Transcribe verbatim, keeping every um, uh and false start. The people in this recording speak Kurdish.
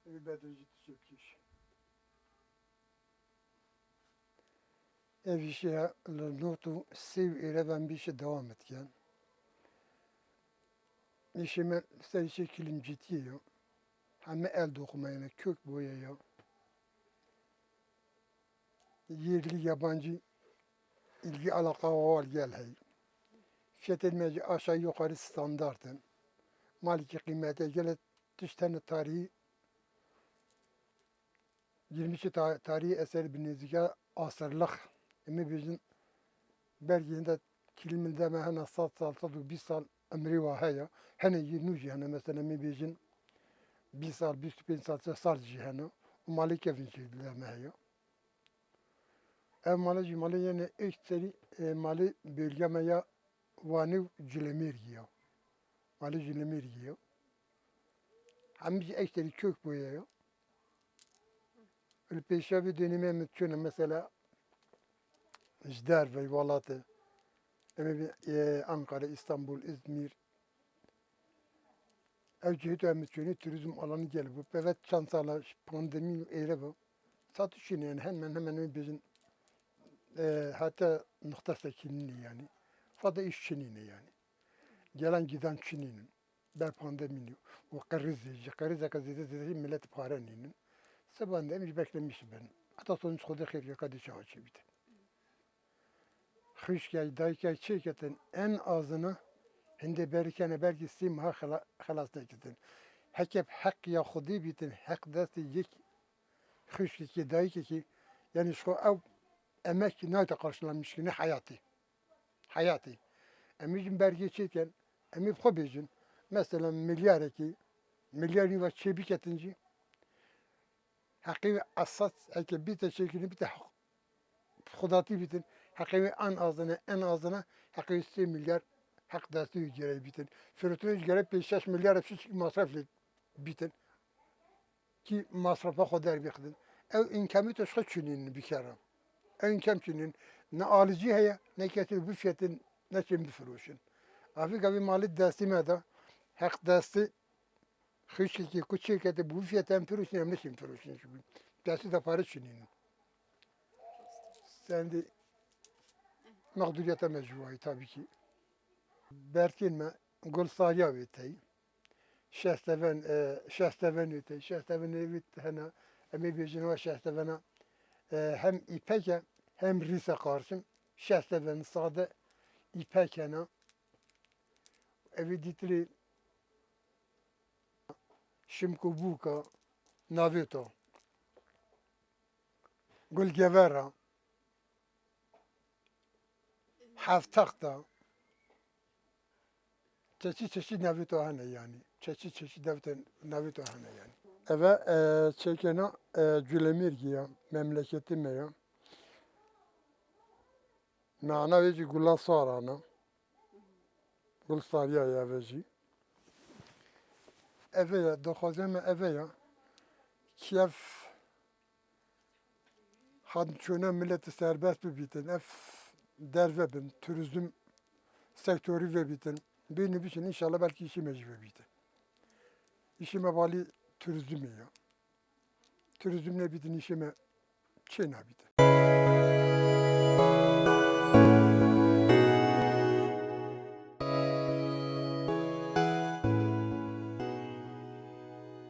Bedrî jî tu çêbikî. Ev îşê li not û sê û êrevan bî îşê dewam dikin. Îşê me ser îşê kilimcîtiyê ye. Heme el dokuma ye, kök boya ye. Yerli, yabancı ilgi alaka var gel hey. Fiyetên me jî aşağı yukarı standart in. Malekî qîmetê gelek tişt hene tarîhî. Yirmi iki ta-, tarîhî eser bi nêzîka asirlix. Em ê bêjin belkî hinde kilîmên de me hene sed sal, sed û bîst sal emrê wa heye. Hene yê nû jî hene, mesela em ê bêjin bîst sal, bîst û pênc sal, sed sal jî hene. Û malê kevin jî li me heye. Ev malê jî malê yene ekserî, e, malê bölge me ya Wanê û Cilemêrgî ya. Malê Cilemêrgî ya. Hemî jî ekserî kök boya ya. Li pêşiya vê dönemê em çûne mesela ji derveyî welatê. Em ê bi, e, Ankara, Îstanbul, Îzmîr, Ew cihê tu em çûnî turizm alanî gel bû. Peve çend sala ji pandemî êre bû. Satî çinî yani hemen hemen em bêjin, e, heta nixtesta çinî yani. Fada îş çinî ne yani. Gelen giden çinînin. Ber pandemî û qerizê, ji qerizeke zêde zêde millet pare nînin. Seban de em ji beklemiş bin. Heta sonuç Xwedê xêr ke kadî çawa çê bîte. Xwişkek, dayikek çêketin en azine hindê berikene belkî sî meha xela-, xelas neketin. Heke bi heq ya Xwedê bîtin, heq destê yek xwişkekî, dayikekî, yanî ji xwe ew emek nayte qarşılanmış ki ne heyatî. Heyatî. Em ê jin bergê çêken, em ê bi xwe bêjin. Mesela milyarekî, milyar nîva çê biketin jî. Heqê wê esas heke bîte çêkirin bîte heq-, xudatî bîtin. Heqê wê en azine, en azine heqê wê sê milyar heq destê wê gerek bîtin. Firotinê jî gerek pênc şeş milyar ev çi masref lê bîtin. Kî masrefa xwe derbixin. Ew îmkanî te ji xwe çinînin bikere. Ew îmkan çinîn. Ne alicî heye, ne kesê bi fiyetin neçên bifiroşin. Avî gavî malê destî me de, heq destî Xwişkekî ku çêkete bi wî fiyete em firoşin, em neşên firoşin. Destî de pare çinînin. Sendî mexduriyeta me ji wayî tabî kî. Berkên me gul sariya wê tey. Şesteven, e, şesteven wê tey. Şesteven wê hene, em ê bêjin wa şestevena, e, hem îpek e, hem rîse qarşim. Şesteven sade îpek hene. Evî dîtirî Şimkubûka, navêto, gulgevera, heftaxta, çeşî çeşî navêto hene yanî. Çeşî çeşî devte navêto hene yanî. Eve, e, çekena, e, Culemêrgî ya, memleketê me ya. Mana wê jî gula saran e. Gul sariya ye eve jî. Eve ye, daxwaza me eve ye. Kî ev hançûna milletî serbest bibîtin, ev derve bin, turizm sektorî vebîtin. Bê nivîsîn, înşallah belkî îşê me jî vebîtin. Îşê me balî turizmê ye. Turizm nebîtin, îşê me çê nabîtin.